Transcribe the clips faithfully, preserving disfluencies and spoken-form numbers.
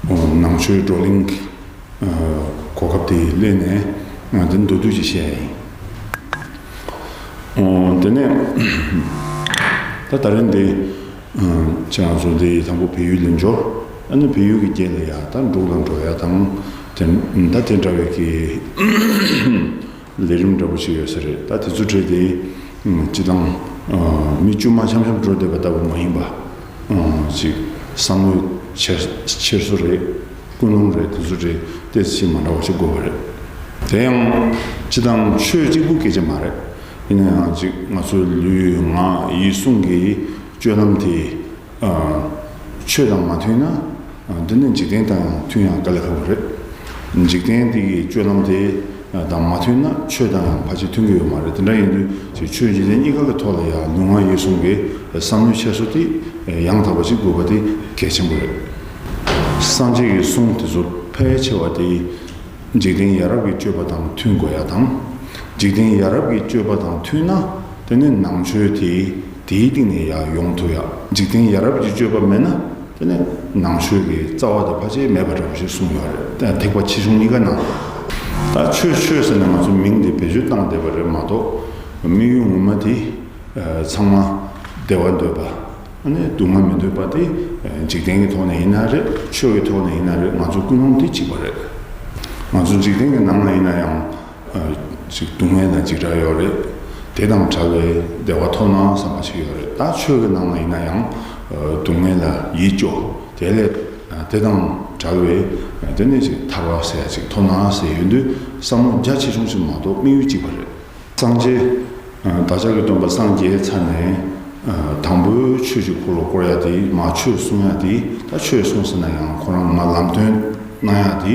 ནང་ཆོས་བགྲོ་གླེང་གི་གོ་སྐབས་དེ་ལེན་ནས་ང་འདི་མདོར་བསྡུས་ཅིག་བཤད་ཡ་ཡིན། དེ་ནས་ད་ད་རིང་འདི་ཁྱེད་རང་ཚོ་འདི་དང་པོ་བལ་ཡུལ་ལ་འབྱོར། ཨ་ནི་བལ་ཡུལ་གྱི་རྒྱན་ལ་ཡ་ད་འབྲུག་ལ་འགྲོ་ཡ་དང་དེ་ད་དེ་འདྲ་བའི་གི་ལས་རིམ་འདྲ་པོ་ཞིག་ཡོད་ས་རེད། ད་དེ་ཚོ་གྲས་དེ་སྤྱི་བཏང་མི་དཀྱུས་མ་འཆམ་འཆམ་འགྲོ་བསྡད་པ་ལྟ་བུ་མ་ཡིན་པ། ཅིག་བསམ་བློ་འཁྱེར་འཁྱེར་སོ་རེད། ཀུན་སློང་རེད། དེ་ཚོ་རེད། ཏོག་ཙམ་མ་འདྲ་བ་ཞིག་དགོས་པ་རེད། དེ་ཡང་སྤྱི་བཏང་ཆོས་གཅིག་པུ་སྐད་ཆ་མ་རེད། ཡིན་ན་ཡང་ཅིག་ང་ཚོའི་ལུས་ངག་ཡིད་གསུམ་གྱི་སྤྱོད་ལམ་དེ་ཆོས་དང་མ་མཐུན་ན། འདི་ནི་འཇིག་རྟེན་དང་ཡང་མཐུན་ཡང་དཀའ་ལས་ཁག་པོ་རེད། འཇིག་རྟེན་འདི་གི་སྤྱོད་ལམ་དེ་དང་མ་མཐུན་ན་ཆོས་དང་ཡང་ཕལ་ཆེར་མཐུན་གྱི་ཡོད་མ་རེད། དེ་འདྲ་ཡིན་དུས་ཆོས་འཇིག་རྟེན་གཉིས་ཀ་གི་ཐོག་ལ་ཡང་ལུས་ངག་ཡིད་གསུམ་གྱི་བསམ་བློའི་འཁྱེར་སོ་དེ་ཡང་དག་པ་ཞིག་དགོས་པ་དེ་གལ་ཆེན་པོ་རེད། སངས་རྒྱས་ཀྱི་གསུང་དེ་ཚོ་ཕལ་ཆེ་བ་དེ་འཇིག་རྟེན་ཡ་རབས་ཀྱི་སྤྱོད་པ་དང་མཐུན་དགོས་ཡ་དང་། འཇིག་རྟེན་ཡ་རབས་ཀྱི་སྤྱོད་པ་དང་མཐུན་ན་དེ་ནི་ནང་ཆོས་དེ་དེའི་སྟེང་ནས་ཡར་ཡོང་ཐུབ་ཡ། འཇིག་རྟེན་ཡ་རབས་ཀྱི་སྤྱོད་པ་མེད་ན་དེ་ནི་ནང་ཆོས་ཀྱི་རྩ་བ་དེ་ཕལ་ཆེར་མེད་པ་འདྲ་པོ་ཞིག་གསུངས་ཡོད་རེད། ཐེག་པ་ཆེ་ཆུང་གཉིས་ཀ་ནང་ད་ཆོས་ཆོས་ཟེར་ནས་ང་ཚོ་མིང་དེ་བེད་སྤྱོད་བཏང་བསྡད་པ་རེད་མ་གཏོགས། དམིགས་ཡུལ་ངོ་མ་དེ་ཚང་མ་བདེ་བ་འདོད་པ། ཨ་ནི་སྡུག་བསྔལ་མི་འདོད་པ་དེ་འཇིག་རྟེན་གྱི་ཐོག་ནས་ཡིན་ན་རེད། ཆོས་ཀྱི་ཐོག་ནས་ཡིན་ན་རེད། ང་ཚོ་ཀུན་སློང་དེ་གཅིག་པ་རེད། ང་ཚོ་འཇིག་རྟེན་གྱི་ནང་ལ་ཡིན་ན་ཡང་ཅིག་སྡུག་བསྔལ་དང་འཇིགས་སྐྲག་ཡོད་རེད། དེ་དང་བྲལ་བའི་བདེ་བ་ཐོབ་ན་བསམ་པ་ཞིག་ཡོད་རེད། ད་ཆོས་ཀྱི་ནང་ལ་ཡིན་ན་ཡང་སྡུག་བསྔལ་ལ་ཡིད་སྐྱོ། དེ་ལས་དེ་དང་བྲལ་བའི་དེ་ནས་ཅིག་ཐར་བ་ཟེར་ཡ་ཅིག་ཐོབ་ན་ཟེར་ཡོང་དུས་བསམ་བློ་རྒྱ་ཆེ་ཆུང་ཞིག་མ་གཏོགས་དམིགས་ཡུལ་གཅིག་པ་རེད། སངས་རྒྱས། བདག་ཅག་གི་སྟོན་པ་སངས་རྒྱས་ཚར་ནས། དང་པོའི་ཆོས་ཀྱི་འཁོར་ལོ་བསྐོར་ཡ་དེ་མ་ཆོས་གསུང་ཡ་དེ་ད་ཆོས་གསུང་ཟེར་ན་ཡང་ཁོ་རང་མ་ལམ་སྟོན་གནང་ཡ་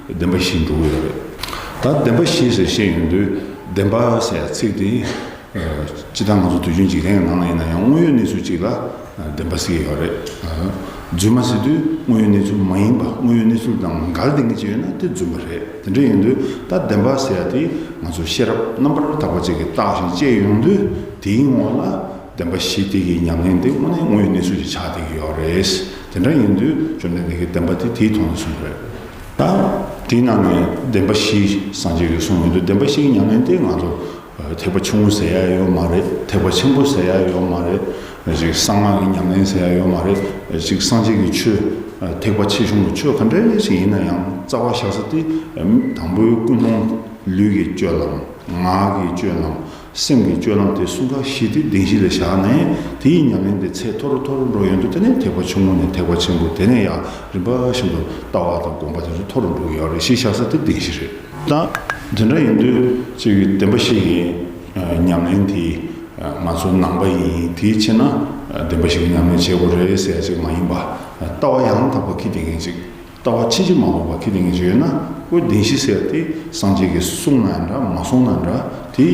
དེ་བདེན་པ་བཞི་འགྲོ་གི་ཡོད་རེད། ད་བདེན་པ་བཞི་ཟེར་བཤད་ཡོང་དུས་བདེན་པ་ཟེར་ཡ་ཚིག་དེ། སྤྱི་བཏང་ང་ཚོ་དུས་རྒྱུན་འཇིག་རྟེན་གྱི་ནང་ལ་ཡིན་ན་ཡང་དངོས་ཡོད་གནས་ཚུལ་གཅིག་ལ། བདེན་པ་ཟེར་གྱི་ཡོད་རེད། རྫུན་མ་ཟེར་དུས་དངོས་ཡོད་གནས་ཚུལ་མ་ཡིན་པ་དངོས་ཡོད་གནས་ཚུལ་དང་འགལ་ལྡན་གྱི་ཅིག་ཡོད་ན་དེ་རྫུན་པ་རེད། དེ་འདྲ་ཡིན་དུས་ད་བདེན་པ་ཟེར་ཡ་དེ་ང་ཚོ་ཤེས་རབ་རྣམ་པར་དག་པ་ཅིག་གིས་བརྟགས་ཤིང་དཔྱད་ཡོང་དུས་དེའི་ངོ་ལ་བདེན་པ་བཞི་དེ་གི་ཉམས་ལེན་དེ་དངོས་གནས་དངོས་ཡོད་གནས་ཚུལ་ཅིག་ཆགས་བསྡད་ཀྱི་ཡོད་རེད། དེ་འདྲ་ཡིན་དུས་བཅོམ་ལྡན་འདས་ཀྱིས་བདེན་པ་དེ་དེའི་ཐོག་ནས་གསུངས་པ་རེད། ད་དེའི་ནང་ནས་བདེན་པ་བཞི་སངས་རྒྱས་ཀྱིས་གསུངས་ཡོང་དུས་བདེན་པ་བཞི་གི་ཉམས་ལེན་དེ་ང་ཚོ། ཐེག་པ་ཆུང་ངུ་ཟེར་ཡ་ཡོད་མ་རེད། ཐེག་པ་ཆེན་པོ་ཟེར་ཡ་ཡོད་མ་རེད། ཅིག་གསང་སྔགས་ཀྱི་ཉམས་ལེན་ཟེར་ཡ་ཡོད་མ་རེད། ཅིག་སངས་རྒྱས་ཀྱི་ཆོས། ཐེག་པ་ཆེ་ཆུང་གི་ཆོས་ག་འདྲ་ཞིག་ཡིན་ན་ཡང་རྩ་བ་བཞག་ས་དེ། དང་པོའི་ཀུན་སློང་། ལུས་ཀྱི་སྤྱོད་ལམ། ངག་གི་སྤྱོད་ལམ། སེམས་ཀྱི་སྤྱོད་ལམ་དེ་གསུམ་ཀ་བཞི་དེ་བདེན་བཞི་ལ་བཞག་ནས་དེའི་ཉམས་ལེན་དེ་ཚད་མཐོ་རུ་མཐོ་རུ་འགྲོ་ཡོང་དུས་དེ་ནས་ཐེག་པ་ཆུང་ངུ་ནས་ཐེག་པ་ཆེན་པོ་དེ་ནས་ཡང་རིམ་པ་བཞིན་དུ་ལྟ་བ་དང་སྒོམ་པ་དེ་ཚོ་མཐོ་རུ་འགྲོ་གི་ཡོད་རེད། གཞི་བཞག་ས་དེ་བདེན་བཞི་རེད། ད་དེ་འདྲ་ཡིན་དུས་ཅིག་བདེན་པ་བཞི་ཡི་ཉམས་ལེན་དེ་ང་ཚོ་ནང་པ་ཡིན། དེའི་ཕྱིར་ན་བདེན་པ་བཞི་གི་ཉམས་ལེན་བྱེད་དགོས་རེད་ཟེར་ཡ་ཅིག་མ་ཡིན་པ། ལྟ་བ་ཡང་དག་པ་ཁྱེར་བསྡད་མཁན་ཅིག་ལྟ་བ་ཕྱིན་ཅི་མ་ལོག་པ་ཁྱེར་བསྡད་མཁན་ཅིག་ཡོད་ན་ཁོ་བདེན་བཞི་ཟེར་ཡ་དེ་སངས་རྒྱས་ཀྱིས་གསུངས་ན་ཡང་འདྲ་མ་གསུངས་ན་འདྲ་དེ་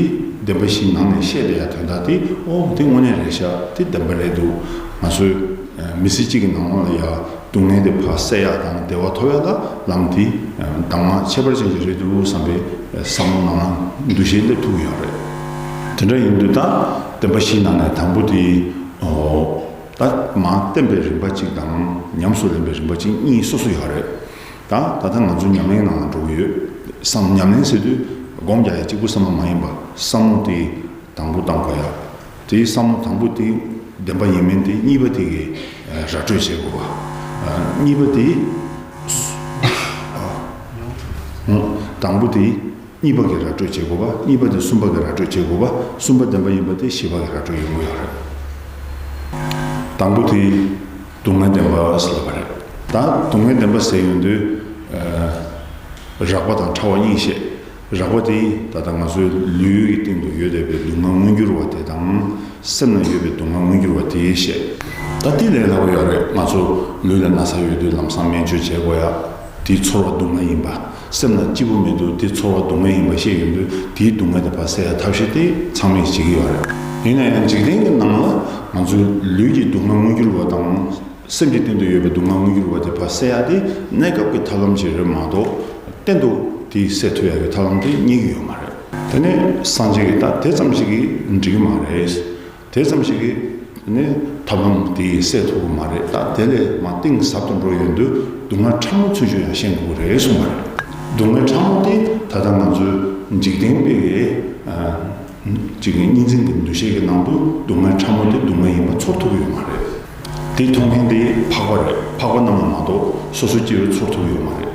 བདེན་པ་བཞིའི་ནང་ནས་བཤད་བསྡད་ཡ་དོན་དག་དེ་ཨོ་དེ་དངོས་གནས་རེད་ཤག་དེ་བདེན་པ་རེད་འདུག་ང་ཚོའི་མི་ཚེ་གཅིག་གི་ནང་ལ་ཡ། སྡུག་བསྔལ་དེ་ཕར་སེལ་ཡག་དང་བདེ་བ་ཐོབ་ཡག་ལ་ལམ་དེ་གདམས་ངག་ཁྱད་པར་ཅན་ཞིག་རེད་འདུག་བསམ་པའི་བསམ་བློ་ནང་ལ་འདུ་ཤེས་སླེབས་ཐུབ་ཀྱི་ཡོད་རེད། དེ་འདྲ་ཡིན་དུས་ད་བདེན་པ་བཞིའི་ནང་ནས་དང་པོ་དེ་ཨོ་ད་མར་བསྟན་པའི་རིམ་པ་གཅིག་དང་ཉམས་སུ་ལེན་པའི་རིམ་པ་གཅིག་གཉིས་སོ་སོ་ཡོད་རེད། ད་ད་ལྟ་ང་ཚོ་ཉམས་ལེན་ནང་ལ་འགྲོ་གི་ཡོད། བསམ་ཉམས་ལེན་ཟེར་དུས་སྒོམ་རྒྱག་ཡག་གཅིག་པུ་ཙམ་མ་ཡིན་པ་བསམ་བློ་དེ། དང་པོ་བཏང་དགོས་ཡ། དེའི་བསམ་བློ་དང་པོ་དེ་བདེན་པ་ཡིན་མིན་དེ་གཉིས་པ་དེ་གི་ར་སྤྲོད་བྱེད་དགོས་པ། གཉིས་པ་དེ། དང་པོ་དེ་གཉིས་པ་གི་ར་སྤྲོད་བྱེད་དགོས་པ། གཉིས་པ་དེ་གསུམ་པ་གི་ར་སྤྲོད་བྱེད་དགོས་པ། གསུམ་པ་བདེན་པ་ཡིན་པ་དེ་བཞི་པ་གི་ར་སྤྲོད་ཡོང་གི་ཡོད་རེད། དང་པོ་དེ་སྡུག་བསྔལ་བདེན་པ་ཟེར་ལབ་པ་རེད། ད་སྡུག་བསྔལ་བདེན་པ་ཟེར་ཡོང་དུས། རགས་པ་དང་ཕྲ་བ་གཉིས་བཤད། རགས་པ་དེ་ད་ལྟ་ང་ཚོའི་ལུས་ཀྱི་སྟེང་དུ་ཡོད་བསྡད་པའི་སྡུག་བསྔལ་མངོན་གྱུར་བ་དེ་དང་། སེམས་ན་ཡོད་པའི་སྡུག་བསྔལ་མངོན་གྱུར་བ་དེ་བཤད། ད་དེ་ལས་སླ་པོ་ཡོད་རེད། ང་ཚོ་ལུས་ལ་ན་ཚ་ཡོད་དུས་ལམ་སང་སྨན་བཅོས་བྱེད་དགོས་ཡ། དེ་ཚོར་བ་སྡུག་བསྔལ་ཡིན་པ། སེམས་ན་སྐྱིད་པོ་མེད་དུས་དེ་ཚོར་བ་སྡུག་བསྔལ་ཡིན་པ་བཤད་ཡོང་དུས་དེའི་སྡུག་བསྔལ་དེ་ཕར་སེལ་ཡ་ཐབས་ཤེས་དེ་ཚང་མས་བྱེད་ཀྱི་ཡོད་རེད། ཡིན་ན་ཡང་འཇིག་རྟེན་གྱི་ནང་ལ་ང་ཚོའི་ལུས་ཀྱི་སྡུག་བསྔལ་མངོན་གྱུར་བ་དང་། སེམས་ཀྱི་སྟེང་དུ་ཡོད་པའི་སྡུག་བསྔལ་མངོན་གྱུར་བ་དེ་ཕར་སེལ་ཡ་དེ་གནས་སྐབས་ཀྱི་ཐབས་ལམ་ཞིག་རེད་མ་གཏོགས། གཏན་དུ་དེ་སེལ་ཐུབ་ཡ་གི་ཐབས་ལམ་དེ་རྙེད་ཀྱི་ཡོད་མ་རེད། དེ་ནས་སངས་རྒྱས་ཀྱིས་ད་དེ་ཙམ་ཞིག་གིས་འགྲིག་གི་མ་རེད། དེ་ཙམ་ཞིག་གིས་ ནི་ཐབས་ལམ་དེ་སེལ་ཐུབ་ཀྱི་མ་རེད། ད་དེ་ལས་མར་གཏིང་ཟབ་ཏུ་འགྲོ་ཡོང་དུས་སྡུག་བསྔལ་ཕྲ་མོ་ཚུན་ཆད་ཡང་ཤེས་དགོས་ཀྱི་རེད་གསུངས་པ་རེད། སྡུག་བསྔལ་ཕྲ་མོ་དེ་ད་ལྟ་ང་ཚོའི་འཇིག་རྟེན་པའི་གི་ཅིག་གི་གཉིས་འཛིན་གྱི་འདུ་ཤེས་ཀྱི་ནང་དུ་སྡུག་བསྔལ་ཕྲ་མོ་དེ་སྡུག་བསྔལ་ཡིན་པ་ཚོར་ཐུབ་ཀྱི་ཡོད་མ་རེད། དེ་མཐོང་མཁན་དེ་འཕགས་པ་རེད། འཕགས་པ་རྣམས་ལ་མ་གཏོགས་སོ་སོ་སྐྱེ་བོས་ཚོར་ཐུབ་ཀྱི་ཡོད་མ་རེད།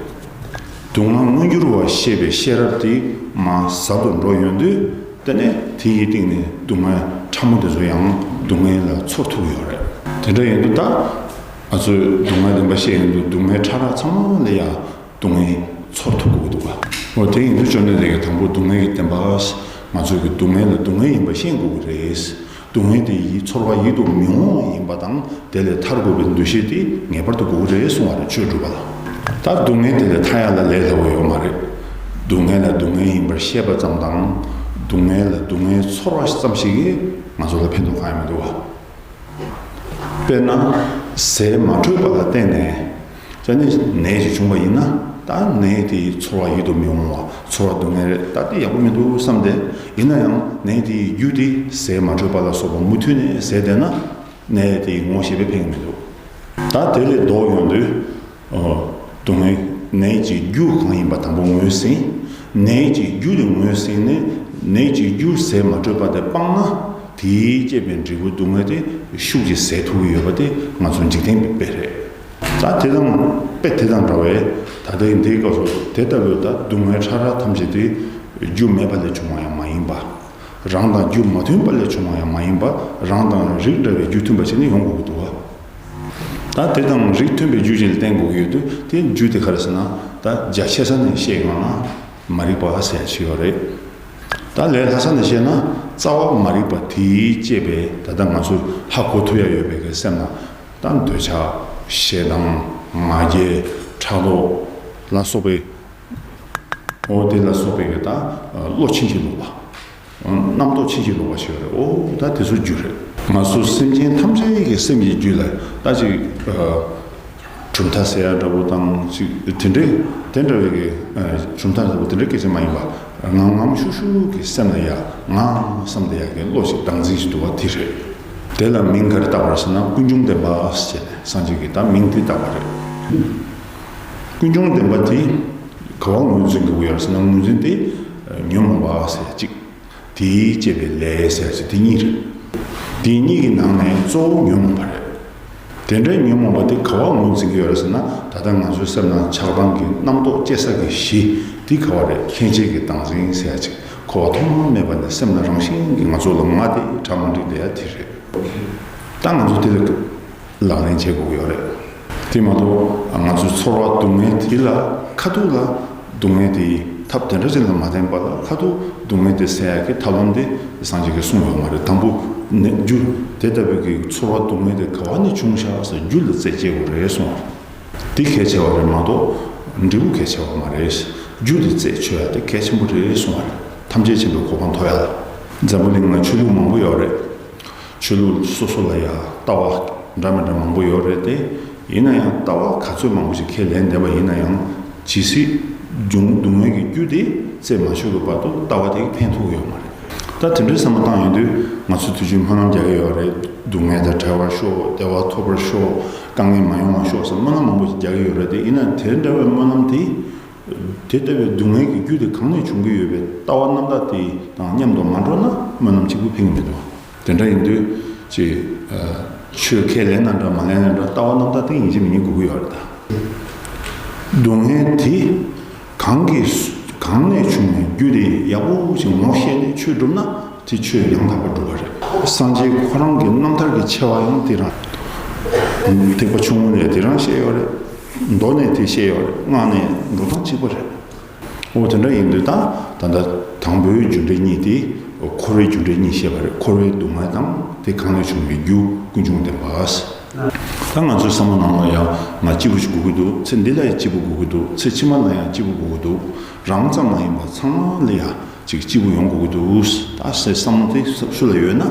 སྡུག་བསྔལ་མངོན་གྱུར་བ་ཤེས་པའི་ཤེས་རབ་དེ་མར་ཟབ་ཏུ་འགྲོ་ཡོང་དུས། དེ་ནས་དེ་ཡི་སྟེང་ནས་སྡུག་བསྔལ་ཕྲ་མོ་དེ་ཚོ་ཡང་སྡུག་བསྔལ་ལ་ཚོར་ཐུབ་ཀྱི་ཡོད་རེད། དེ་འདྲ་ཡིན་དུས་ད་ང་ཚོས་སྡུག་བསྔལ་བདེན་པ་ཤེས་ཡོང་དུས་སྡུག་བསྔལ་ཕྲ་རགས་ཚང་མ་ལ་ཡང་སྡུག་བསྔལ་ཚོར་ཐུབ་དགོས་ཀྱི་འདུག་ག་འོ་དེ་ཡིན་དུས་བཅོམ་ལྡན་འདས་ཀྱིས་དང་པོ་སྡུག་བསྔལ་གྱི་བདེན་པ། ང་ཚོས་ཀྱི་སྡུག་བསྔལ་ལ་སྡུག་བསྔལ་ཡིན་པ་ཤེས་དགོས་ཀྱི་རེད། སྡུག་བསྔལ་དེ་ཡི་ཚོར་བ་ཡིད་དུ་མི་འོང་བ་ཡིན་པ་དང་དེ་ལས་ཐར་དགོས་པའི་འདུ་ཤེས་དེ་ངེས་པར་དུ་དགོས་ཀྱི་རེད་གསུང་བ་རེད། ཆོས་སྒྲུབ་པ་ལ། ད་སྡུག་བསྔལ་དེ་ལས་ཐར་ཡག་ལ་ལས་སླ་པོ་ཡོད་མ་རེད། སྡུག་བསྔལ་ལ་སྡུག་བསྔལ་ཡིན་པར་ཤེས་པ་ཙམ་དང་། སྡུག་བསྔལ་ལ་སྡུག་བསྔལ་ཚོར་བ་ཙམ་ཞིག་གིས་ང་ཚོ་ལ་ཕན་ཐོགས་གང་ཡང་མི་འདུག་བ། དཔེར་ན། ཟས་མ་འཕྲོད་པ་ལ་བརྟེན་ནས། ཅི་ནས་ནད་ཅིག་བྱུང་བ་ཡིན་ན། ད་ནད་དེའི་ཚོར་བ་ཡིད་དུ་མི་འོང་བ་ཚོར་བ་སྡུག་བསྔལ་རེད། ད་དེ་ཡག་པོ་མི་འདུག་བསམ་སྟེ། ཡིན་ན་ཡང་ནད་དེའི་རྒྱུ་དེ་ཟས་མ་འཕྲོད་པ་ལ་སོགས་པ་མུ་མཐུད་ནས་ཟས་བསྡད་ན། ནད་དེ་ངོ་ཤེས་པས་ཕན་གྱི་མི་འདུག་ད་དེ་ལས་ལྡོག་ཡོང་དུས། ཨོ། སྡུག་བསྔལ་ནད་ཀྱི་རྒྱུ་གང་ཡིན་པ་དང་པོ་ངོས་ཟིན། ནད་ཀྱི་རྒྱུ་དེ་ངོས་ཟིན་ནས་ནད་ཀྱི་རྒྱུ་ཟས་མ་འཕྲོད་པ་དེ་སྤངས་ན། དེས་བསྐྱེད་པའི་འབྲས་བུ་སྡུག་བསྔལ་དེ་ཤུགས་ཀྱིས་ཟད་ཐུབ་ཀྱི་ཡོད་པ་དེ་ང་ཚོ་འཇིག་རྟེན་པའི་དཔེ་རེད། ད་དེ་དང་དཔེ་དེ་དང་འདྲ་བས་ད་ལྟའི་འདིའི་སྐབས་སུ་དེ་ལྟ་བུའི་ད་སྡུག་བསྔལ་ཕྲ་རགས་ཐམས་ཅད་དེ་རྒྱུ་མེད་པ་ལས་བྱུང་བ་ཡང་མ་ཡིན་པ། རང་དང་རྒྱུ་མ་མཐུན་པ་ལས་བྱུང་བ་ཡང་མ་ཡིན་པ། རང་དང་རིགས་འདྲ་བའི་རྒྱུ་མཐུན་པ་ཞིག་ནས་ཡོང་དགོས་ཀྱི་འདུག་བ། ད་དེ་དང་རིགས་མཐུན་པའི་རྒྱུ་ཞིག་ལ་བརྟེན་དགོས་ཀྱི་ཡོད་དུས་དེ་རྒྱུ་དེ་ག་རེ་ཟེར་ན་ད་རྒྱ་ཆེ་ས་ནས་བཤད་ཡོང་ན་མ་རིག་པ་ཟེར་ཡ་ཞིག་ཡོད་རེད། ད་ལས་སླ་ས་ནས་བཤད་ན་རྩ་བ་མ་རིག་པ་དེས་བསྐྱེད་པའི་ད་ལྟ་ང་ཚོས་ཧ་གོ་ཐུབ་ཡ་ཡོད་པའི་གི་སེམས་ལ་ད་འདོད་ཆགས་ཞེ་སྡང་ང་རྒྱལ་ཕྲག་དོག་ལ་སོགས་པའི། འོ་དེ་ལ་སོགས་པའི་གི་ད་བློ་ཕྱིན་ཅི་ལོག་པ། རྣམ་རྟོག་ཕྱིན་ཅི་ལོག་པ་ཞིག་ཡོད་རེད། འོ་ད་དེ་ཚོ་རྒྱུ་རེད། ང་ཚོ་སེམས་ཅན་ཐམས་ཅད་ཀྱི་སེམས་ཀྱི་རྒྱུད་ལ་ད་ཅིག་གྲུབ་མཐའ་ཟེར་ཡ་འདྲ་པོ་དང་ཅིག་དེ་འདྲའི་དེ་འདྲ་བའི་གི་གྲུབ་མཐའ་འདྲ་པོ་དེ་འདྲའི་སྐད་ཆ་མ་ཡིན་པ། ངང་ངམ་ཤུག་ཤུག་གི་སེམས་ལ་ཡ་ང་བསམ་བསྡད་ཡ་གི་བློ་ཞིག་སྟངས་འཛིན་ཞིག་འདུག་བ་དེ་རེད། དེ་ལ་མིང་ག་རེ་བཏགས་པ་རེད་ཟེར་ན་ཀུན་འབྱུང་བདེན་པ་ཟེར་ནས་སངས་རྒྱས་ཀྱིས་ད་མིང་དེ་བཏགས་པ་རེད། ཀུན་འབྱུང་བདེན་པ་དེ་ག་བ་ངོས་འཛིན་དགོས་ཀྱི་ཡོད་ཟེར་ན་ངོས་འཛིན་དེ་ཉོན་མོངས་པ་ཟེར་གཅིག་དེས་བསྐྱེད་པའི་ལས་ཟེར་གཅིག་དེ་གཉིས་རེད། དེ་གཉིས་ཀྱི་ནང་ནས་གཙོ་བོ་ཉོན་མོངས་པ་རེད། དེ་འདྲའི་ཉོན་མོངས་པ་དེ་ག་བ་ངོས་འཛིན་གྱི་ཡོད་ཟེར་ན་ད་ལྟ་ང་ཚོའི་སེམས་ནང་ཆགས་སྡང་གི་རྣམ་རྟོག་སྐྱེ་ས་གི་གཞི་དེ་ག་བ་རེད། ལྷན་སྐྱེས་ཀྱི་བདག་འཛིན་ཟེར་གཅིག་འཁོར་བ་ཐོག་མ་མེད་པ་ནས་སེམས་ལ་རང་བཞིན་གྱིས་ང་ཚོ་ལ་ང་དེ་གྲ་མ་འགྲིག་དེ་ཡ་དེ་རེད། ད་ང་ཚོ་དེ་ལ་ལག་ལེན་བྱེད་དགོས་ཀྱི་ཡོད་རེད། དེ་མ་གཏོགས་ང་ཚོའི་ཚོར་བ་སྡུག་བསྔལ་དེ་ལ་ཁ་ཐུག་ལ་སྡུག་བསྔལ་དེའི་ཐབས་དེ་འདྲ་ཅིག་ལ་མ་བརྟེན་པ་ལ་ཁ་ཐུག་སྡུག་བསྔལ་དེ་སེལ་ཡག་གི་ཐབས་ལམ་དེ་སངས་རྒྱས་ཀྱིས་གསུངས་ཡོད་མ་རེད། དང་པོ་ནས་རྒྱུ་དེ་ལྟ་བུའི་གི་ཚོར་བ་སྡུག་བསྔལ་དེ་ག་བ་ནས་བྱུང་ཤག་ཟེར་རྒྱུ་ལ་རྩད་གཅོད་དགོས་རེད་གསུངས་པ་རེད། དེ་གལ་ཆེ་བ་རེད་མ་གཏོགས་འབྲས་བུ་གལ་ཆེ་བ་མ་རེད། རྒྱུ་དེ་རྩད་གཅོད་ཡག་དེ་གལ་ཆེན་པོ་རེད་གསུངས་པ་རེད། ཐམས་ཅད་མཁྱེན་པའི་གོ་འཕང་ཐོབ་ཡག་ལ། འཛམ་བུ་གླིང་ལ་ཆོས་ལུགས་མང་པོ་ཡོད་རེད། ཆོས་ལུགས་སོ་སོ་ལ་ཡང་ལྟ་བ་འདྲ་མི་འདྲ་མང་པོ་ཡོད་རེད་དེ། ཡིན་ན་ཡང་ལྟ་བ་ག་ཚོད་མང་པོ་ཞིག་ཁས་ལེན་བསྡད་པ་ཡིན་ན་ཡང་ཇི་སྲིད་སྡུག་སྡུག་བསྔལ་གྱི་རྒྱུ་དེ་རྩད་མ་ཆོད་པའི་བར་དུ་ལྟ་བ་དེ་ཕན་ཐོགས་ཡོད་མ་རེད། ད་དེ་འདྲའི་བསམ་བློ་བཏང་ཡོང་དུས་ང་ཚོ་དུས་རྒྱུན་སྨོན་ལམ་རྒྱག་གི་ཡོད་རེད། སྡུག་བསྔལ་དང་བྲལ་བར་ཤོག་བདེ་བ་ཐོབ་པར་ཤོག་དཀའ་ངལ་མ་ཡོང་བར་ཤོག་ཟེར་སྨོན་ལམ་མང་པོ་ཞིག་རྒྱག་གི་ཡོད་རེད་དེ། ཡིན་ན་དེ་འདྲ་བའི་སྨོན་ལམ་དེ། དེ་ལྟ་བུའི་སྡུག་བསྔལ་གྱི་རྒྱུ་དེ་གང་ནས་བྱུང་གི་ཡོད་པའི་ལྟ་བ་རྣམ་དག་དེ་དང་མཉམ་དུ་མ་འགྲོགས་ན་སྨོན་ལམ་གཅིག་པུ་ཕན་གྱི་མི་འདུག་དེ་འདྲ་ཡིན་དུས་ཅིག་ཆོས་ཁས་ལེན་ན་འདྲ་མ་ལེན་ན་འདྲ་ལྟ་བ་རྣམ་དག་དེ་ཡིན་གཅིག་མིན་གཉིས་དགོས་ཀྱི་ཡོད་རེད་ད། སྡུག་བསྔལ་དེ་གང་གིས་གང་ནས་བྱུང་བའི་རྒྱུ་དེ་ཡག་པོ་ཞིག་ངོ་ཤེས་ནས་ཆོས་སྒྲུབ་ན། དེ་ཆོས་ཡང་དག་པར་སྒྲུབ་པ་རེད། སངས་རྒྱས་ཁོ་རང་གི་རྣམ་ཐར་གྱི་ཆེ་བ་ཡང་དེ་རང་། ཐེག་པ་ཆུང་ངུ་ནས་དེ་རང་བཤད་ཡོད་རེད། མདོ་ནས་དེ་བཤད་ཡོད་རེད། སྔགས་ནས་འགྲོ་སྟངས་གཅིག་པ་རེད། འོ་དེ་འདྲ་ཡིན་དུས་ད་ད་ལྟ་དང་པོའི་རྒྱུ་འབྲས་གཉིས་དེ་འཁོར་བའི་རྒྱུ་འབྲས་གཉིས་བཤད་པ་རེད། འཁོར་བའི་སྡུག་བསྔལ་དང་དེ་གང་ནས་བྱུང་བའི་རྒྱུ་ཀུན་འབྱུང་བདེན་པ། ད་ང་ཚོའི་བསམ་བློ་ནང་ལ་ཡང་ང་སྐྱིད་པོ་ཞིག་དགོས་ཀྱི་འདུག་ཚེ་འདི་ལ་ཡང་སྐྱིད་པོ་དགོས་ཀྱི་འདུག་ཚེ་ཕྱི་མ་ལ་ཡང་སྐྱིད་པོ་དགོས་ཀྱི་འདུག་རང་ཙམ་མ་ཡིན་པ་ཚང་མ་ལ་ཡང་ཅིག་སྐྱིད་པོ་ཡོང་དགོས་ཀྱི་འདུག་ད་ཟེར་བསམ་བློ་དེ་སུ་ལ་ཡོད་ན།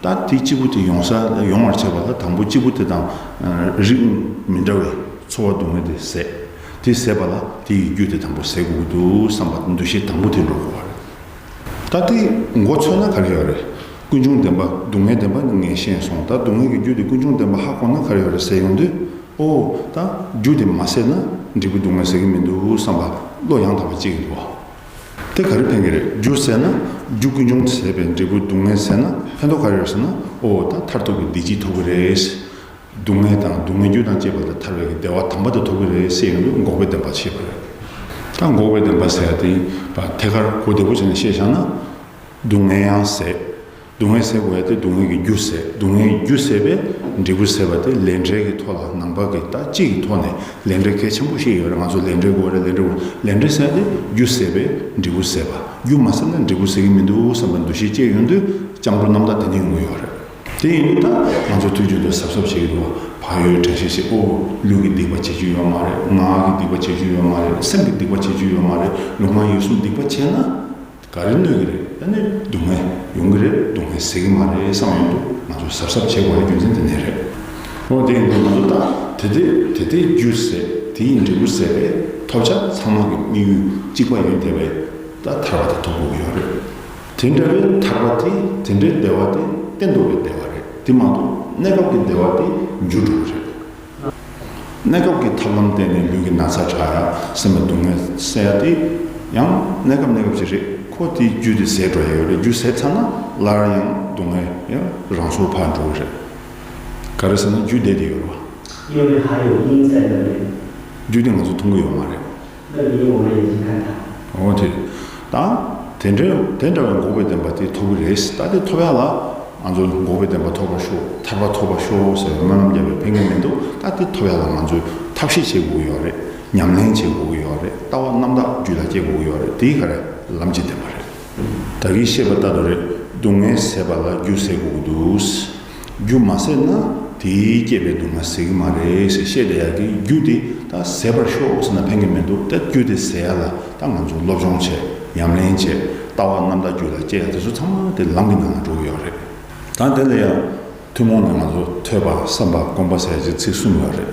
ད་དེ་སྐྱིད་པོ་དེ་ཡོང་ས་ཡོང་བར་བྱེད་པ་ལ་དང་པོ་སྐྱིད་པོ་དེ་དང་རིགས་མི་འདྲ་བའི་ཚོར་བ་སྡུག་བསྔལ་དེ་ཟད། དེ་ཟད་པ་ལ་དེ་ཡི་རྒྱུ་དེ་དང་པོ་ཟད་དགོས་ཀྱི་འདུག་བསམ་པ་འདུ་ཤེས་དང་པོ་དེ་འགྲོ་དགོས་པ་རེད། ད་དེ་མགོ་ཚོས་ན་ག་རེ་ཡོད་རེད། ཀུན་འབྱུང་བདེན་པ། སྡུག་བསྔལ་བདེན་པ་ནི་ངས་ཤེས་སོང་། ད་སྡུག་བསྔལ་གྱི་རྒྱུ་དེ་ཀུན་འབྱུང་བདེན་པ་ཧ་གོ་ན་ག་རེ་ཡོད་རེད་ཟེར་ཡོང་དུས། ཨོ། ད་རྒྱུ་དེ་མ་ཟད་ན་འབྲས་བུ་སྡུག་བསྔལ་ཟེར་གྱི་མི་འདུག་བསམ་པ་བློ་ཡང་དག་པ་སྐྱེ་གི་འདུག་བ། དེ་ག་རེ་ཕན་གྱི་རེད། རྒྱུ་ཟད་ན། རྒྱུ་ཀུན་འབྱུང་ཟད་པའི་འབྲས་བུ་སྡུག་བསྔལ་ཟད་ན་ཕན་ཐོགས་ག་རེ་ཡོད་ཟེར་ན། ཨོ། ད་མཐར་ཐུག་གི་བདེ་སྐྱིད་ཐོབ་ཀྱི་རེད། སྡུག་བསྔལ་དང་སྡུག་བསྔལ་རྒྱུ་དང་བཅས་པ་ལས་ཐར་བའི་གི་བདེ་བ་དམ་པ་དེ་ཐོབ་ཀྱི་རེད་ཟེར་ཡོང་དུས་འགོག་པའི་བདེན་པ་བཤད་པ་རེད། ད་འགོག་པའི་བདེན་པ་ཟེར་ཡ་དེ་ཐད་ཀར་གོ་བདེ་པོ་བྱས་ནས་བཤད་བཞག་ན། སྡུག་བསྔལ་ཡང་ཟད། སྡུག་བསྔལ་ཟད་དགོས་ཡ་དེ་སྡུག་བསྔལ་གྱི་རྒྱུ་ཟད། སྡུག་བསྔལ་གྱི་རྒྱུ་ཟད་པས་འབྲས་བུ་ཟད་པ་དེ་ལས་འབྲས་ཀྱི་ཐོག་ལ་ནང་པ་གི་ད་སྤྱི་གི་ཐོག་ནས་ལས་འབྲས་གལ་ཆེན་པོ་བཤད་ཡོད་རེད། ང་ཚོ་ལས་འབྲས་དགོས་རེད། ལས་འབྲས་དགོས། ལས་འབྲས་ཟེར་ཡ་དེ་རྒྱུ་ཟད་པས་འབྲས་བུ་ཟད་པ། རྒྱུ་མ་ཟད་ན་འབྲས་བུ་ཟད་ཀྱི་མི་འདུག་བསམ་པའི་འདུ་ཤེས་སྐྱེ་ཡོང་དུས་སྐྱབས་འགྲོ་རྣམ་དག་དེ་ནས་ཡོང་གི་ཡོད་རེད། དེ་ཡིན་དུས་ད་ང་ཚོ་དུས་རྒྱུན་དུ་གཟབ་གཟབ་བྱེད་ཀྱི་འདུག་བ། བག་ཡོད་དྲན་ཤེས་བྱེད། ཨོ། ལུས་ཀྱི་སྡིག་པ་བྱེད་རྒྱུ་ཡོད་མ་རེད། ངག་གི་སྡིག་པ་བྱེད་རྒྱུ་ཡོད་མ་རེད། སེམས་ཀྱི་སྡིག་པ་བྱེད་རྒྱུ་ཡོད་མ་རེད། ལུས་ངག་ཡིད་གསུམ་སྡིག་པ་བྱས་ན་ག་རེ་གནོད་ཀྱི་རེད། ད་ནི་སྡུག་བསྔལ་ཡོང་གི་རེད། སྡུག་བསྔལ་ཟད་ཀྱི་མ་རེད་བསམ་ཡོང་དུས་ང་ཚོ་གཟབ་གཟབ་བྱེད་དགོས་པའི་རྒྱུ་མཚན་དེ་ནས་རེད། ཨོ། དེ་ཡིན་དུས་ང་ཚོ་ད་དེ་དེ་དེ་དེའི་རྒྱུ་ཟད། དེའི་འབྲས་བུ་ཟད་པས་ཐོབ་བྱ་ཚང་མ་གི་དམིགས་ཡུལ་གཅིག་པ་ཡིན་བསྡད་པའི་ད་ཐར་པ་དེ་ཐོབ་དགོས་ཀྱི་ཡོད་རེད། དེ་འདྲ་བའི་ཐར་པ་དེ། དེ་འདྲའི་བདེ་བ་དེ་གཏན་དུ་བའི་བདེ་བ་རེད། དེ་མ་གཏོགས་གནས་སྐབས་ཀྱི་བདེ་བ་དེ་འགྱུར་འགྲོ་གི་རེད། གནས་སྐབས་ཀྱི་ཐབས་ལམ་བརྟེན་ནས་ལུས་ཀྱི་ན་ཚ་དྲག་ཡ། སེམས་ལ་སྡུག་བསྔལ་སེལ་ཡ་དེ་ཡང་གནས་སྐབས་གནས་སྐབས་ཅིག་རེད། ཁོ་དེའི་རྒྱུ་དེ་ཟད་འགྲོ་ཡ་ཡོད་རེད། རྒྱུ་ཟད་ཚར་ན་སླར་ཡང་སྡུག་བསྔལ་ཡང་རང་སོར་ཕར་འགྲོ་གི་རེད། ག་རེ་ཟེར་ན་རྒྱུ་བསྡད་དེ་ཡོད་རེད་བ། 因为还有因在那边。 རྒྱུ་དེ་ང་ཚོ་མཐོང་གི་ཡོད་མ་རེད། 那你有没有眼睛看它？ འོ་དེ། ད་དེ་འདྲའི་དེ་འདྲ་བའི་འགོག་པའི་བདེན་པ་དེ་ཐོབ་ཀྱི་རེད། ད་དེ་ཐོབ་ཡ་ལ་ང་ཚོ་འགོག་པའི་བདེན་པ་ཐོབ་པར་ཤོག་ཐར་པ་ཐོབ་པར་ཤོག་ཟེར་བའི་སྨོན་ལམ་རྒྱབ་པའི་ཕན་གྱི་མི་འདུག་ད་དེ་ཐོབ་ཡ་ལ་ང་ཚོས་ཐབས་ཤེས་བྱེད་དགོས་ཀྱི་ཡོད་རེད། ཉམས་ལེན་བྱེད་དགོས་ཀྱི་ཡོད་རེད། ལྟ་བ་རྣམ་དག་རྒྱུད་ལ་སྐྱེ་དགོས་ཀྱི་ཡོད་རེད། དེའི་ག་རེ་ལམ་གྱི་བདེན་པ་རེད། ད་གིན་བཤད་པ་ལྟར་དུ་རེད། སྡུག་བསྔལ་ཟད་པ་ལ་རྒྱུ་ཟད་དགོས་ཀྱི་འདུག་རྒྱུ་མ་ཟད་ན་དེས་བསྐྱེད་པའི་སྡུག་བསྔལ་ཟད་ཀྱི་མ་རེད་ཟེར་བཤད་བསྡད་ཡག་གི། རྒྱུ་དེ་ད་ཟད་པར་ཤོག་ཟེར་ན་ཕན་གྱི་མི་འདུག་ད་རྒྱུ་དེ་ཟད་ཡ་ལ་ད་ང་ཚོ་སློབ་སྦྱོང་བྱས། ཉམས་ལེན་བྱས། ལྟ་བ་རྣམ་དག་རྒྱུད་ལ་སྐྱེ་ཡ་དེ་ཚོ་ཚང་མ་དེ་ལམ་གྱི་ནང་ལ་འགྲོ་གི་ཡོད་རེད། ད་དེ་ལ་ཡང་ཐུན་མོང་ནས་ང་ཚོ་ཐོས་པ་བསམ་པ་སྒོམ་པ་ཟེར་ཡ་ཅིག་ཚིག་གསུམ་ཡོད་རེད།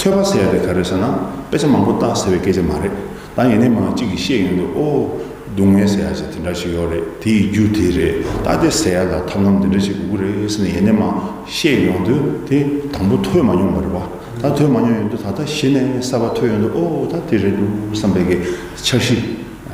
ཐོས་པ་ཟེར་ཡ་དེ་ག་རེ་ཟེར་ན་དཔེ་ཆ་མང་པོ་བལྟས་ཟེར་བའི་སྐད་ཆ་མ་རེད། ད་ཡིན་ནའི་མ་གཅིག་གིས་བཤད་ཡོང་དུས། ཨོ། སྡུག་བསྔལ་ཟེར་ཡ་ཅིག་དེ་འདྲ་ཞིག་ཡོད་རེད། དེའི་རྒྱུ་དེ་རེད། ད་དེ་ཟད་ཡ་ལ་ཐབས་ལམ་དེ་འདྲ་ཞིག་དགོས་ཀྱི་རེད་ཟེར་ནས་ཡིན་ནའི་མ་བཤད་ཡོང་དུས། དེ་དང་པོ་ཐོས་མ་མྱོང་བ་རེད་བ། ད་ཐོས་མ་མྱོང་ཡོང་དུས་ད་ལྟ་གཞི་ནས་གསར་པ་ཐོས་ཡོང་དུས། ཨོ། ད་དེ་རེད་འདུག་བསམ་པའི་གི་འཆར་གཞི་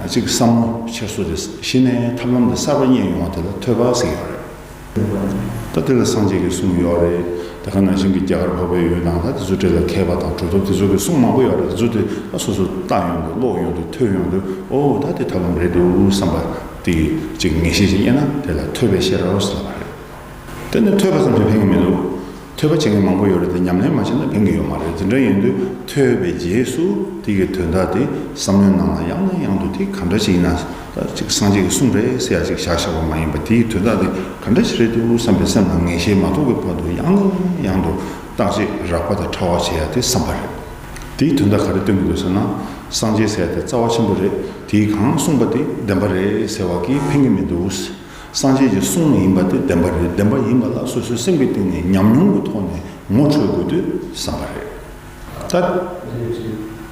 ཅིག་བསམ་བློ་འཆར་སོ་དེ་གཞི་ནས་ཐབས་ལམ་དེ་གསར་པ་རྙེད་ཡོང་བ་དེ་ལ་ཐོས་པ་ཟེར་གྱི་ཡོད་རེད། ད་དེ་ལ་སངས་རྒྱས་ཀྱི་གསུང་ཡོད་རེད། དེ་ག་ནང་བཞིན་གྱི་རྒྱ་གར་འཕགས་པའི་ཡུལ་དང་ད་དེ་ཚོ་འདྲ་ལ་མཁས་པ་དང་གྲུབ་ཐོབ་དེ་ཚོ་གི་གསུང་མང་པོ་ཡོད་རེད། དེ་ཚོ་དེ་ད་སོ་སོ་བལྟ་ཡོང་དུས། ཀློག་ཡོང་དུས། ཐོས་ཡོང་དུས། ཨོ། ད་དེ་ཐབས་ལམ་རེད་འདུག་བསམ་པ་དེ་ཅིག་ངེས་ཤེས་ཅིག་རྙེད་ན་དེ་ལ་ཐོས་པའི་ཤེས་རབ་ཟེར་བ་རེད། དེ་ནི་ཐོས་པ་ཙམ་གྱིས་ཕན་གྱི་མི་འདུག་ཐོས་པ་བྱེད་མཁན་མང་པོ་ཡོད་རེད་དེ། ཉམས་ལེན་མ་བྱས་ན་ཕན་གྱི་ཡོད་མ་རེད། དེ་འདྲ་ཡིན་དུས་ཐོས་པའི་རྗེས་སུ་དེ་གི་དོན་དག་དེ་བསམ་བློའི་ནང་ལ་ཡང་ནས་ཡང་དུ། དེ་ག་འདྲ་ཞིག་ཡིན་ན། ད་ཅིག་སངས་རྒྱས་ཀྱི་གསུང་རེད་ཟེར་ཡ་ཅིག་བཞག་བཞག་པ་མ་ཡིན་པ། དེའི་དོན་དག་དེ་ག་འདྲ་ཞིག་རེད་འདུག་བསམ་པའི་སེམས་ལ་ངེས་ཤེས་མ་ཐོབ་པའི་བར་དུ་ཡང་ནས་ཡང་དུ་བརྟག་དཔྱད་རགས་པ་དང་ཕྲ་བ་བྱེད་ཡ་དེ་བསམ་པ་རེད། དེའི་དོན་དག་ག་རེ་སྟོན་གྱི་འདུག་ཟེར་ན། སངས་རྒྱས་ཟེར་ཡ་དེ་རྩ་བ་ཆེན་པོ་རེད། དེས་གང་གསུངས་པ་དེ་བདེན་པ་རེད་ཟེར་བ་གིས་ཕན་གྱི་མི་འདུག་སངས་རྒྱས་ཀྱི་གསུང་ཡིན་པ་དེ་བདེན་པ་རེད། བདེན་པ་ཡིན་པ་ལ་སོ་སོའི་སེམས་ཀྱི་གཏིང་ནས་ཉམས་མྱོང་གི་ཐོག་ནས་ངོ་འཕྲོད་དགོས་དུས་བསམ་པ་རེད། ད་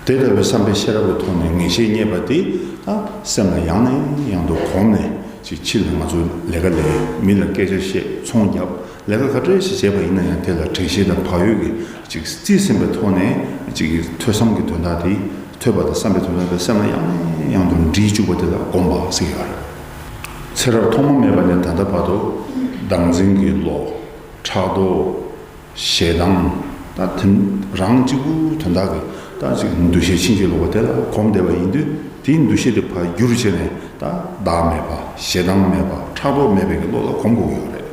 དེ་ལྟ་བུའི་བསམ་པའི་ཤེས་རབ་ཀྱི་ཐོག་ནས་ངེས་ཤེས་རྙེད་པ་དེ་ད་སེམས་ལ་ཡང་ནས་ཡང་དུ་གོམས་ནས། ཅིག་ཕྱི་ལ་ང་ཚོ་ལས་ཀ་ལས། མི་ལ་སྐད་ཆ་བཤད། ཚོང་རྒྱབ། ལས་ཀ་ག་འདྲ་ཞིག་བྱས་པ་ཡིན་ན་ཡང་དེ་ལ་དྲན་ཤེས་དང་བག་ཡོད་ཀྱིས་ཅིག་རྩིས་ཟིན་པའི་ཐོག་ནས་ཅིག་ཐོས་བསམ་གྱི་དོན་དག་དེ། ཐོས་པ་དང་བསམ་པའི་དོན་དག་དེ་སེམས་ལ་ཡང་ནས་ཡང་དུ་འདྲིས་བཅུག་པ་དེ་ལ་གོམས་པ་ཟེར་གྱི་ཡོད་རེད། ཚེ་རབས་ཐོག་མ་མེད་པ་ནས་ད་ལྟ་བར་དུ་བདག་འཛིན་གྱི་བློ། ཕྲག་དོག་ཞེ་སྡང་། ད་དེ་རང་གཅིག་པུ་དོན་དག་གི་ད་ཅིག་འདུ་ཤེས་ཕྱིན་ཅི་ལོག་པ་དེ་ལ་གོམས་བསྡད་པ་ཡིན་དུས། དེའི་འདུ་ཤེས་དེ་ཕར་བསྒྱུར་བྱས་ནས་ད་བདག་མེད་པ། ཞེ་སྡང་མེད་པ། ཕྲག་དོག་མེད་པའི་གི་བློ་ལ་གོམས་དགོས་ཀྱི་ཡོད་རེད།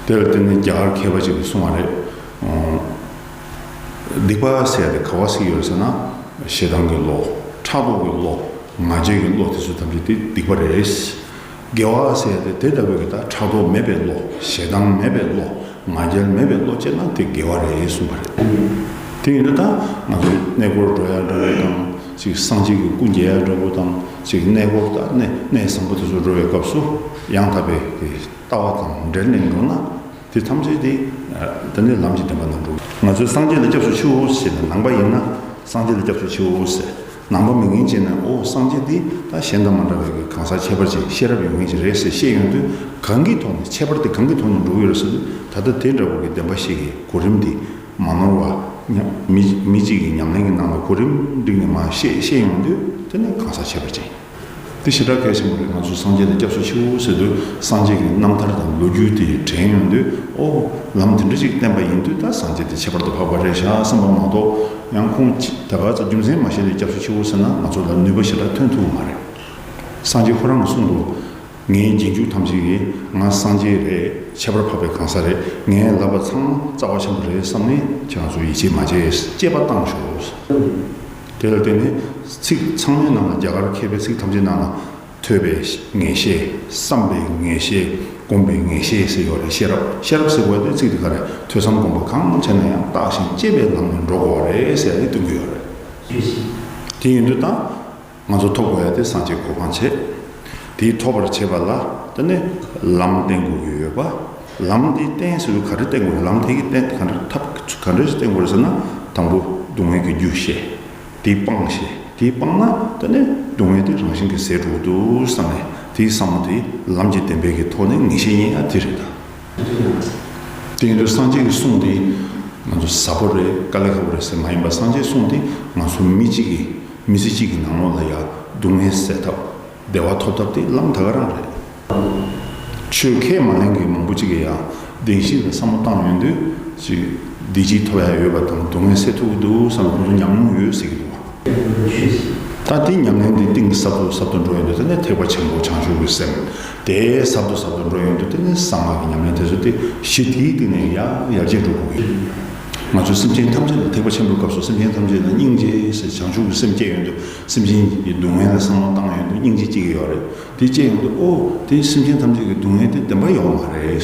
དེ་ལ་བརྟེན་ནས་རྒྱ་གར་མཁས་པ་ཅིག་གིས་གསུངས་པ་རེད། ཨོ། སྡིག་པ་ཟེར་ཡ་དེ་ག་བ་ཟེར་ཡོད་རེད་ཟེར་ན། ཞེ་སྡང་གི་བློ། ཕྲག་དོག་གི་བློ། ང་རྒྱལ་གྱི་བློ་དེ་ཚོ་ཐམས་ཅད་དེ་སྡིག་པ་རེད། དགེ་བ་ཟེར་ཡ་དེ་དེ་ལྟ་བུའི་གི་ད་ཕྲག་དོག་མེད་པའི་བློ། ཞེ་སྡང་མེད་པའི་བློ། ང་རྒྱལ་མེད་པའི་བློ་སྐྱེས་ན་དེ་དགེ་བ་རེད་གསུངས་པ་རེད། དེ་ཡིན་དུས་ད་ང་ཚོ་གནས་སྐོར་འགྲོ་ཡ་འདྲ་བོ་དང་། ཅིག་སངས་རྒྱས་ཀྱི་སྐུ་མཇལ་ཡ་འདྲ་བོ་དང་། ཅིག་གནས་སྐོར་ད་གནས་གནས་བཟང་པོ་དེ་ཚོ་འགྲོ་བའི་སྐབས་སུ་ཡང་དག་པའི་གི་ལྟ་བ་དང་འབྲེལ་ནས་འགྲོ་ན། དེ་ཐམས་ཅད་དེ་ད་ནི་ལམ་གྱི་བདེན་པ་ནང་འགྲོ། ང་ཚོས་སངས་རྒྱས་ལ་སྐྱབས་སུ་མཆིའོ་ཟེར་ནས། ནང་པ་ཡིན་ན་སངས་རྒྱས་ལ་སྐྱབས་སུ་མཆིའོ་ཟེར། ནང་པ་མི་ངན་བྱས་ན་ཨོ་སངས་རྒྱས་འདི་ད་གཞན་དང་མ་འདྲ་བའི་གི་གང་ཟག་ཁྱད་པར་ཅན་ཤེས་རབ་ཡོད་མཁན་ཅིག་རེད་ཟེར་བཤད་ཡོང་དུས་གང་གི་ཐོག་ནས་ཁྱད་པར་དེ་གང་གི་ཐོག་ནས་འགྲོ་གི་ཡོད་རེད་ཟེར་དུས་ད་ལྟ་དེ་འདྲ་བོ་གི་བདེན་པ་བཤད་ཀྱི་གོ་རིམ་འདི་མ་ནོར་བ་ཉམས་མི་མི་གཅིག་གི་ཉམས་ལེན་གྱི་ནང་ལ་གོ་རིམ་བསྒྲིགས་ནས་མར་བཤད་བཤད་ཡོང་དུས་དེ་ནི་གང་ཟག་ཁྱད་པར་ཅན། དེ་ཞེ་དྲག་གལ་ཆེན་པོ་རེད། ང་ཚོ་སངས་རྒྱས་ལ་སྐྱབས་སུ་མཆིའོ་ཟེར་དུས་སངས་རྒྱས་ཀྱི་རྣམ་ཐར་དང་ལོ་རྒྱུས་དེ་དྲན་ཡོང་དུས་ཨོ་ལམ་དེ་འདྲ་ཞིག་བསྟན་པ་ཡིན་དུས་ད་སངས་རྒྱས་དེ་ཁྱད་པར་དུ་འཕགས་པ་རེད་ཤག་བསམ་པ་མ་གཏོགས་ཡང་ཁོང་ཅི་ད་ག་ཚོད་རྒྱུ་མཚན་མ་ཤེས་ནས་སྐྱབས་སུ་མཆིའོ་ཟེར་ན་ང་ཚོ་ལ་ནུས་པ་ཞེ་དྲག་ཐོན་ཐུབ་ཀྱི་མ་རེད། སངས་རྒྱས་ཁོ་རང་གིས་གསུངས་འདུག་ངའི་རྗེས་འཇུག་ཐམས་ཅད་ཀྱིས་ང་སངས་རྒྱས་རེད། ཁྱད་པར་འཕགས་པའི་གང་ཟག་རེད། ངའི་བསླབ་པ་ཚང་མ་རྩ་བ་ཆེན་པོ་རེད་བསམ་ནས་ཁྱེད་རང་ཚོ་ཡིད་ཆེས་མ་བྱེད། དཔྱད་པ་བཏང་ཤོག་དེ་ལ་བརྟེན་ནས་ཚིག་ཚང་མའི་ནང་ལ་རྒྱ་གར་མཁས་པའི་ཚིག་ཐམས་ཅད་ནང་ལ་ཐོས་པའི་ངེས་ཤེས། བསམ་པའི་ངེས་ཤེས། སྒོམ་པའི་ངེས་ཤེས་ཟེར་ཡོད་རེད། ཤེས་རབ། ཤེས་རབ་ཟེར་བ་དེ་ཚིག་དེ་ག་རེད། ཐོས་བསམ་སྒོམ་པ་གང་བྱས་ན་ཡང་བརྟགས་ཤིང་དཔྱད་པའི་ལམ་ནས་འགྲོ་དགོས་པ་རེད་ཟེར་ཡ་དེ་སྟོན་གྱི་ཡོད་རེད། དེ་ཡིན་དུས་ད་ང་ཚོ་ཐོབ་དགོས་ཡ་དེ་སངས་རྒྱས་གོ་འཕང་བྱེད། དེ་ཐོབ་པར་བྱེད་པ་ལ་དེ་ནས་ལམ་བསྟན་དགོས་ཀྱི་ཡོད་པ། ལམ་དེ་བསྟན་ཟེར་དུས་ག་རེ་བསྟན་དགོས་རེད། ལམ་དེ་གི་བསྟན་ག་འདྲ་ཐབས་ག་འདྲ་ཞིག་བསྟན་དགོས་རེད་ཟེར་ན་དང་པོ་སྡུག་བསྔལ་གྱི་རྒྱུ་ཤེས། དེ་སྤངས་ཤེས། དེ་སྤངས་ན་དེ་ནས་སྡུག་བསྔལ་དེ་རང་བཞིན་གྱིས་ཟད་འགྲོ་གི་འདུག་བསམ་ནས་དེའི་བསམ་བློ་དེ་ལམ་གྱི་བདེན་པའི་གི་ཐོག་ནས་ངེས་ཤེས་རྙེད་ཡ་དེ་རེད་ད། དེ་ཡིན་དུས་སངས་རྒྱས་ཀྱི་གསུང་དེ་ང་ཚོ་ཟབ་པོ་རེད། དཀའ་ལས་ཁག་པོ་རེད་ཟེར་མ་ཡིན་པ། སངས་རྒྱས་གསུང་དེ་ང་ཚོ་མི་གཅིག་གི་མི་ཚེ་གཅིག་གི་ནང་ལོགས་ལ་ཡ་སྡུག་བསྔལ་སེལ་ཐབས། བདེ་བ་ཐོབ་ཐབས་དེ་ལམ་ད་ག་རང་རེད། ཆོས་ཁས་མ་ལེན་མཁན་མང་པོ་ཅིག་གིས་ཡང་བདེན་བཞི་ལ་བསམ་བློ་བཏང་ཡོང་དུས་ཅིག་བདེ་སྐྱིད་ཐོབ་ཡ་ཡོད་པ་དང་སྡུག་བསྔལ་སེལ་ཐུབ་ཀྱི་འདུག་བསམ་པའི་ཁོང་ཚོ་ཉམས་མྱོང་ཡོད་ཟེར་གྱི་འདུག་བ། ད་དེ་ཉམས་ལེན་དེ་གཏིང་ཟབ་ཏུ་ཟབ་ཏུ་འགྲོ་ཡོང་དུས་དེ་ནས་ཐེག་པ་ཆེན་པོ་བྱང་ཆུབ་ཀྱི་སེམས། དེ་ཟབ་ཏུ་ཟབ་ཏུ་འགྲོ་ཡོང་དུས་དེ་ནས་གསང་སྔགས་ཀྱི་ཉམས་ལེན་དེ་ཚོ་དེ་གཞི་དེའི་སྟེང་ནས་ཡར་ཡར་རྒྱས་འགྲོ་དགོས་ཀྱི་ཡོད། ང་ཚོ་སེམས་ཅན་ཐམས་ཅད་ལ་ཐེག་པ་ཆེན་པོའི་སྐབས་སུ་སེམས་ཅན་ཐམས་ཅད་ལ་སྙིང་རྗེ་ཟེར་བྱང་ཆུབ་ཀྱི་སེམས་སྐྱེ་ཡོང་དུས་སེམས་ཅན་གྱི་སྡུག་བསྔལ་ལ་བསམ་བློ་བཏང་ཡོང་དུས་སྙིང་རྗེ་སྐྱེ་གི་ཡོད་རེད། དེ་སྐྱེ་ཡོང་དུས་ཨོ་དེ་སེམས་ཅན་ཐམས་ཅད་ཀྱི་སྡུག་བསྔལ་དེ་བདེན་པ་ཡོད་མ་རེད།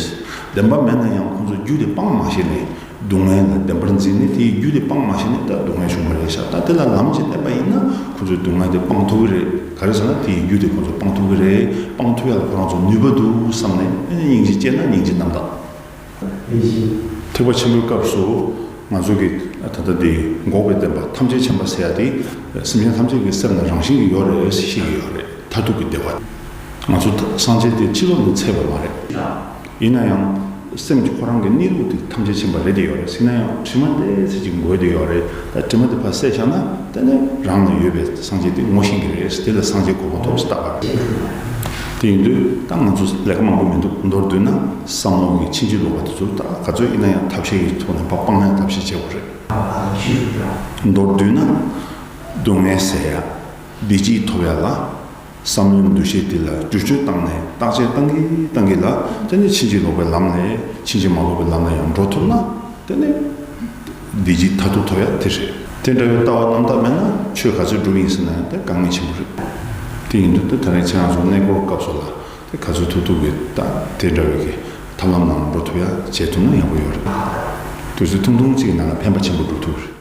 བདེན་པ་མེད་ན་ཡང་ཁོང་ཚོ་རྒྱུ་དེ་སྤང་མ་ཤེས་ནས་སྡུག་བསྔལ་ལ་བདེན་པར་འཛིན་ནས་དེའི་རྒྱུ་དེ་སྤང་མ་ཤེས་ནས་ད་སྡུག་བསྔལ་བྱུང་བ་རེད་ཤག་ད་དེ་ལ་ལམ་གཅིག་བསྟན་པ་ཡིན་ན་ཁོང་ཚོའི་སྡུག་བསྔལ་དེ་སྤང་ཐུབ་ཀྱི་རེད། ག་རེ་ཟེར་ན་དེའི་རྒྱུ་དེ་ཁོང་ཚོ་སྤང་ཐུབ་ཀྱི་རེད། སྤང་ཐུབ་ཡ་ལ་ཁོ་རང་ཚོ་ནུས་པ་འདུག་བསམ་ནས་སྙིང་རྗེ་སྐྱེས་ན་སྙིང་རྗེ་རྣམ་དག་ཐེག་པ་ཆེན་པོའི་སྐབས་སུ་ང་ཚོ་གི་ད་ལྟ་འདི་འགོག་པའི་བདེན་པ་ཐམས་ཅད་མཁྱེན་པ་ཟེར་ཡ་དེ་སེམས་ཅན་ཐམས་ཅད་ཀྱི་སེམས་ལ་རང་བཞིན་གྱིས་ཡོད་རེད་ཟེར་བཤད་ཀྱི་ཡོད་རེད། མཐར་ཐུག་གི་བདེ་བ། ང་ཚོ་སངས་རྒྱས་དེ་ཕྱི་ལོགས་ནས་འཚལ་བ་མ་རེད། ཡིན་ན་ཡང་སེམས་ཀྱི་ཁོ་རང་གི་གནས་ལུགས་དེ་ཐམས་ཅད་མཁྱེན་པ་རེད་དེ་ཡོད་རེད། ཡིན་ན་ཡང་དྲི་མ་དེ་ཚོ་ཅིག་འགོས་དེ་ཡོད་རེད། ད་དྲི་མ་དེ་ཕར་བསལ་བཞག་ན་དེ་ནས་རང་ལ་ཡོད་པའི་སངས་རྒྱས་དེ་ངོ་ཤེས་ཀྱི་རེད། དེ་ལ་སངས་རྒྱས་གོ་འཕང་ཐོབ་ཟེར་བཏགས་པ་རེད། དེ་ཡིན་དུས་ད་ང་ཚོ་ལས་ཀ་མང་པོ་མི་འདུག་མདོར་བསྡུས་ན་བསམ་བློ་གི་ཕྱིན་ཅི་ལོག་པ་དེ་ཚོ་ད་ག་ཚོད་ཡིན་ན་ཡང་ཐབས་ཤེས་ཀྱི་ཐོག་ནས་ཕར་སྤང་ཡ་ཐབས་ཤེས་བྱེད་དགོས་རེད། མདོར་བསྡུས་ན་སྡུག་བསྔལ་སེལ་ཡ། བདེ་སྐྱིད་ཐོབ་ཡ་ལ་བསམ་བློའི་འདུ་ཤེས་དེ་ལ་བསྒྱུར་བཅོས་བཏང་ནས་བརྟག་དཔྱད་བཏང་གི་བཏང་གི་ལ་དེ་ནས་ཕྱིན་ཅི་ལོག་པའི་ལམ་ལས་ཕྱིན་ཅི་མ་ལོག་པའི་ལམ་ལ་ཡང་འགྲོ་ཐུབ་ན་དེ་ནས་བདེ་སྐྱིད་མཐར་ཐུག་ཐོབ་ཡ་དེ་རེད། དེ་འདྲ་བའི་ལྟ་བ་རྣམ་དག་མེད་ན་ཆོས་ག་ཚོད་སྒྲུབ་ཡིན་ཟེར་ན་ཡང་དེ་དཀའ་ངལ་ཆེན་པོ་རེད། དེ་ཡིན་དུས་དེ་ད་རིང་ཁྱེད་རང་ཚོ་གནས་སྐོར་སྐབས་སུ་ལ་དེ་ག་ཚོད་ཐུབ་ཐུབ་ཀྱི་ད་དེ་འདྲ་བའི་གི་ཐབས་ལམ་ནང་འགྲོ་ཐུབ་ཡ་བྱེད་ཐུབ་ན་ཡག་པོ་ཡོད་རེད། དུས་ཚོད་ཐུང་ཐུང་གཅིག་གི་ནང་ལ་ཕན་པ་ཆེན་པོ་སྒྲུབ་ཐུབ་རེད།